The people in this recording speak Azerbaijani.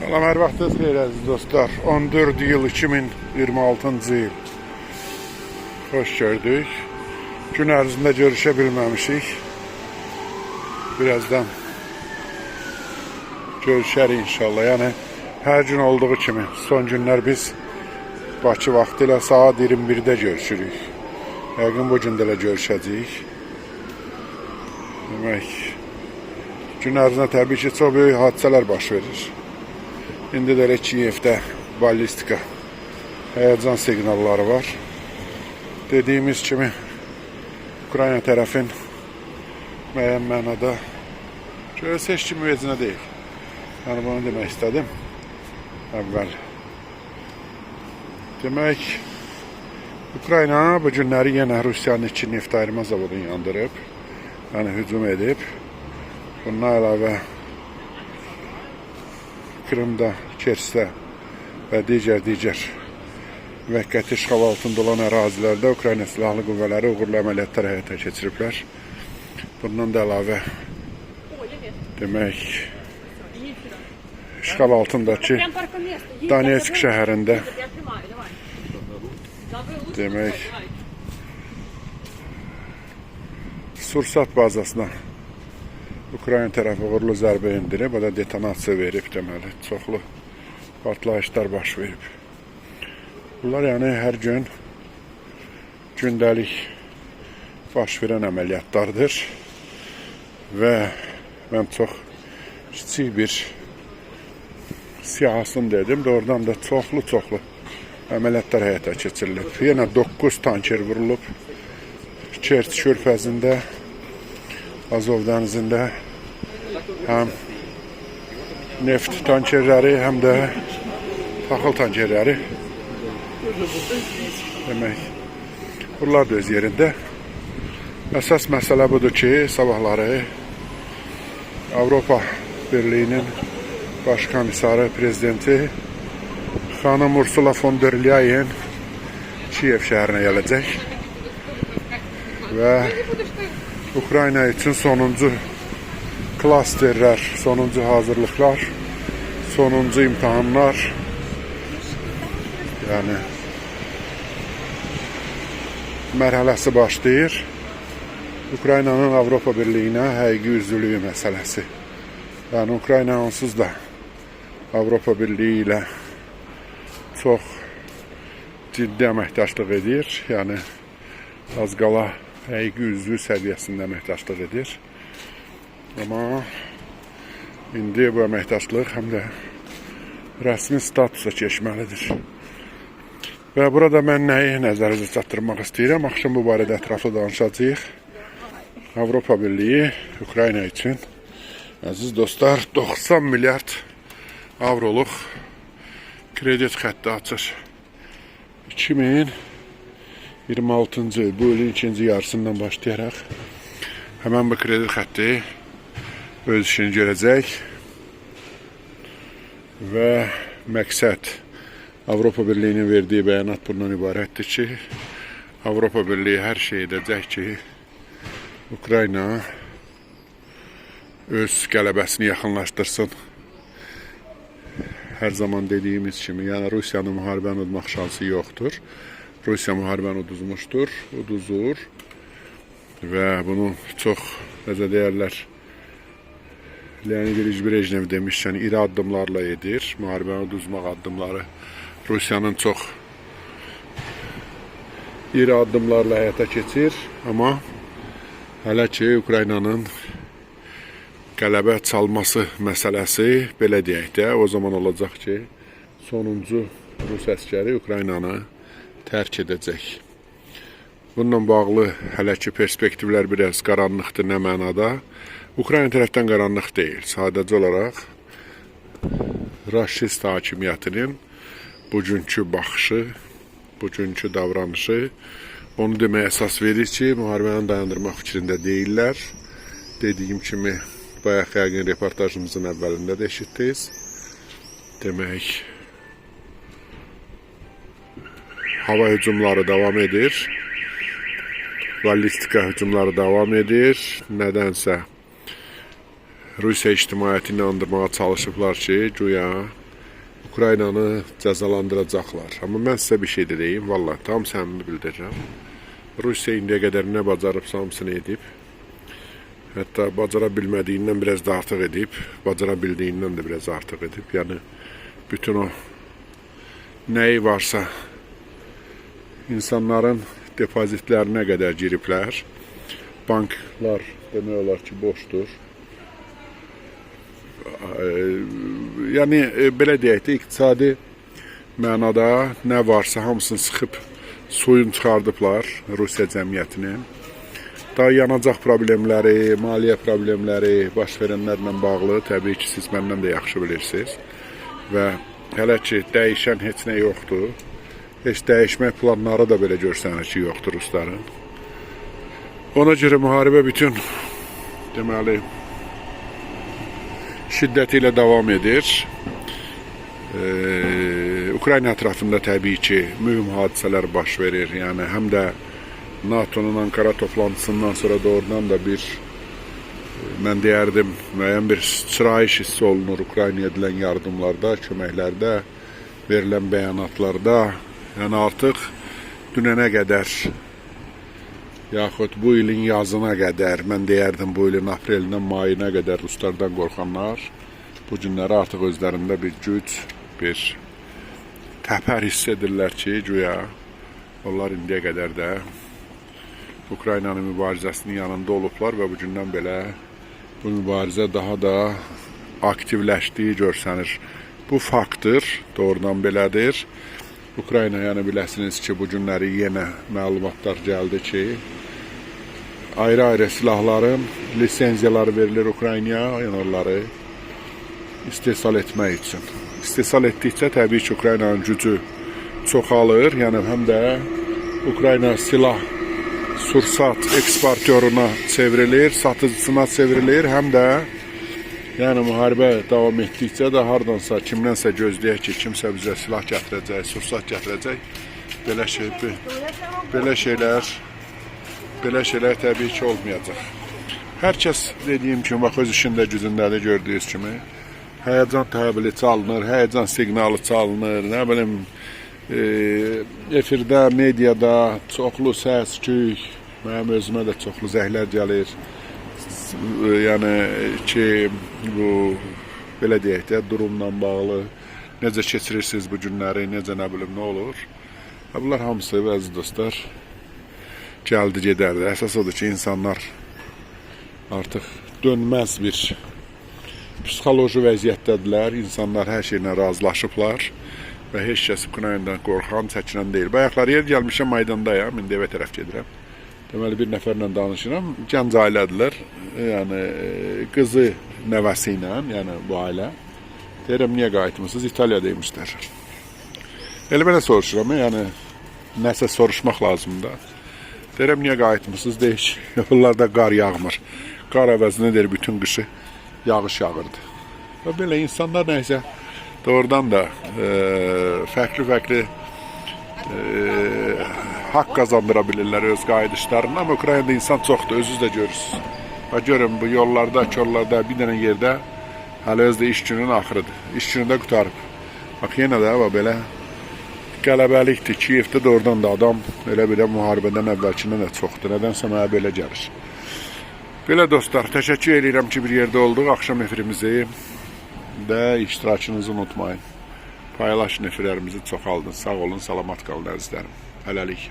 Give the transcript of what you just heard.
Salam, hər vaxtınız xeyir əziz dostlar. 14 iyul 2026-cı il. Xoş gördük. Gün ərzində görüşə bilməmişik. Birazdan görüşərik inşallah. Yəni hər gün olduğu kimi son günlər biz Bakı vaxtı ilə saat 21-də görüşürük. Yəqin bu gün də elə görüşəcəyik. Demək, gün ərzində təbii ki, çox böyük hadisələr baş verir. İndi də elə Kiyevdə ballistika həyəcan siqnalları var. Dediyimiz kimi Ukrayna tərəfin müəyyən mənada görsə heç kim vecinə deyil. Yəni bunu demək istədim əvvəl. Demək, Ukrayna bu günləri yenə Rusiyanın iki neft ayırma zavodunu yandırıb. Yəni hücum edib. Bundan əlavə Krımda, Kerçdə və digər müvəqqəti işğal altında olan ərazilərdə Ukrayna Silahlı Qüvvələri uğurlu əməliyyatlar həyata keçiriblər. Bundan da əlavə, demək, işğal altındakı Donetsk şəhərində, demək, Sursat bazasına Ukrayna tərəfi uğurlu zərbə endirib, o da detonasiya verib deməli, çoxlu partlayışlar baş verib. Bunlar yəni hər gün gündəlik baş verən əməliyyatlardır və mən çox kiçik bir siyahısını dedim, doğrudan da çoxlu əməliyyatlar həyata keçirilib. Yenə 9 tanker vurulub Kerç körfəzində, Azov dənizində həm neft tankerləri, həm də taxıl tankerləri. Demək, bunlar da öz yerində. Əsas məsələ budur ki, sabahları Avropa Birliyinin Baş Komissarı, Prezidenti xanım Ursula von der Leyen Kiyev şəhərinə gələcək və Ukrayna üçün sonuncu klasterlər, sonuncu hazırlıqlar, sonuncu imtahanlar, yəni mərhələsi başlayır. Ukraynanın Avropa Birliyinə həqiqi üzvlüyü məsələsi. Yəni Ukrayna onsuz da Avropa Birliyi ilə çox ciddi əməkdaşlıq edir. Yəni az qala həqiqi üzvü səviyyəsində əməkdaşlıq edir. Amma indi bu əməkdaşlıq həm də rəsmi statusa keçməlidir. Və burada mən nəyi nəzərinizə çatdırmaq istəyirəm? Axşam bu barədə ətraflı danışacağıq. Avropa Birliyi Ukrayna üçün, əziz dostlar, 90 milyard avroluq kredit xətti açır. 2026-cı il, bu ilin ikinci yarısından başlayaraq həmən bu kredit xətti öz işini görəcək və məqsəd Avropa Birliyinin verdiyi bəyanat bundan ibarətdir ki, Avropa Birliyi hər şey edəcək ki, Ukrayna öz qələbəsini yaxınlaşdırsın. Hər zaman dediyimiz kimi, yəni Rusiyanın müharibəni udmaq şansı yoxdur. Rusiya müharibəni uduzmuşdur, uduzur və bunu çox, necə deyərlər, Leonid İliç Brejnev demiş, yəni iri addımlarla edir. Müharibəni uduzmaq addımları Rusiyanın çox iri addımlarla həyata keçir, amma hələ ki Ukraynanın qələbə çalması məsələsi, belə deyək də, o zaman olacaq ki, sonuncu rus əskəri Ukraynanı tərk edəcək. Bununla bağlı hələ ki perspektivlər biraz qaranlıqdır, nə mənada? Ukrayna tərəfdən qaranlıq deyil. Sadəcə olaraq raşist hakimiyyətinin bugünkü baxışı, bugünkü davranışı onu deməyə əsas verir ki, müharibəni dayandırmaq fikrində deyillər. Dediyim kimi, bayaq yəqin reportajımızın əvvəlində də eşitdiniz. Demək, hava hücumları davam edir. Ballistika hücumları davam edir. Nədənsə Rusiya ictimaiyyətini inandırmağa çalışıblar ki, güya Ukraynanı cəzalandıracaqlar. Amma mən sizə bir şey də deyim, vallah tam səmimi bildirirəm. Rusiya indiyə qədər nə bacarıbsa hamısını edib. Hətta bacara bilmədiyindən biraz da artıq edib, bacara bildiyindən də biraz artıq edib. Yəni bütün o nəyi varsa insanların depozitlərinə qədər giriblər. Banklar demək olar ki, boşdur. Yəni belə deyək də, iqtisadi mənada nə varsa hamısını sıxıb suyun çıxardıblar Rusiya cəmiyyətinin. Daha yanacaq problemləri, maliyyə problemləri baş verənlərlə bağlı təbii ki, siz məndən də yaxşı bilirsiniz. Və hələ ki dəyişən heç nə yoxdur. Heç dəyişmək planları da belə görsənir ki, yoxdur rusların. Ona görə müharibə bütün deməli şiddəti ilə davam edir. Ukrayna ətrafında təbii ki, mühüm hadisələr baş verir. Yəni həm də NATO-nun Ankara toplantısından sonra doğrudan da bir mən deyərdim müəyyən bir sıçrayış hiss olunur Ukraynaya edilən yardımlarda, köməklərdə, verilən bəyanatlarda. Yəni artıq dünənə qədər yaxud bu ilin yazına qədər, mən deyərdim bu ilin aprelindən mayına qədər ruslardan qorxanlar bu günləri artıq özlərində bir güc, bir təpər hiss edirlər ki, güya onlar indiyə qədər də Ukraynanın mübarizəsinin yanında olublar və bu gündən belə bu mübarizə daha da aktivləşdiyi görsənir. Bu faktdır, doğrudan belədir. Ukrayna, yəni biləsiniz ki, bu günləri yenə məlumatlar gəldi ki, ayrı-ayrı silahların lisenziyaları verilir Ukraynaya, yəni onları istehsal etmək üçün. İstehsal etdikcə təbii ki, Ukraynanın gücü çoxalır. Yəni həm də Ukrayna silah sursat eksportyoruna çevrilir, satıcısına çevrilir, həm də yəni müharibə davam etdikcə də hardansa, kimdənsə gözləyək ki, kimsə bizə silah gətirəcək, sursat gətirəcək. Belə şey, belə şeylər, belə şeylər təbii ki, olmayacaq. Hər kəs dediyim kimi bax öz işində gücündədir gördüyünüz kimi. Həyəcan təbili çalınır, həyəcan siqnalı çalınır, nə bilim efirdə, mediada çoxlu səs, küy, mənim özümə də çoxlu zənglər gəlir. Yəni ki, bu belə deyək də durumla bağlı necə keçirirsiniz bu günləri, necə nə bilim nə olur. Ha, bunlar hamısı əziz dostlar gəldi gedərdi. Əsas odur ki, insanlar artıq dönməz bir psixoloji vəziyyətdədirlər. İnsanlar hər şeylə razılaşıblar və heç kəs Ukraynadan qorxan, çəkinən deyil. Bayaqlar yer gəlmişəm Maydandayam, indi evə tərəf gedirəm. Deməli bir nəfərlə danışıram. Gənc ailədirlər. Yəni qızı nəvəsi ilə, yəni bu ailə. Deyirəm niyə qayıtmısınız? İtaliyada imişlər. Elə belə soruşuram, yəni nəsə soruşmaq lazımdır. Deyirəm niyə qayıtmısınız? Deyir ki, onlarda qar yağmır. Qar əvəzinə deyir bütün qışı yağış yağırdı. Və belə insanlar nəysə doğrudan da fərqli-fərqli haqq qazandıra bilirlər öz qayıdışlarına. Amma Ukraynada insan çoxdur, özünüz də görürsünüz. Və görün bu yollarda, kollarda bir dənə yerdə hələ özü də iş gününün axırıdır. İş günü də qurtarıb. Bax yenə də bax belə qələbəlikdir. Kiyevdə doğrudan da adam elə belə müharibədən əvvəlkindən də çoxdur. Nədənsə mənə belə gəlir. Belə dostlar, təşəkkür edirəm ki, bir yerdə olduq. Axşam efirimizi də iştirakınızı unutmayın. Paylaşın efirlərimizi, çoxaldın. Sağ olun, salamat qalın əzizlərim. Hələlik.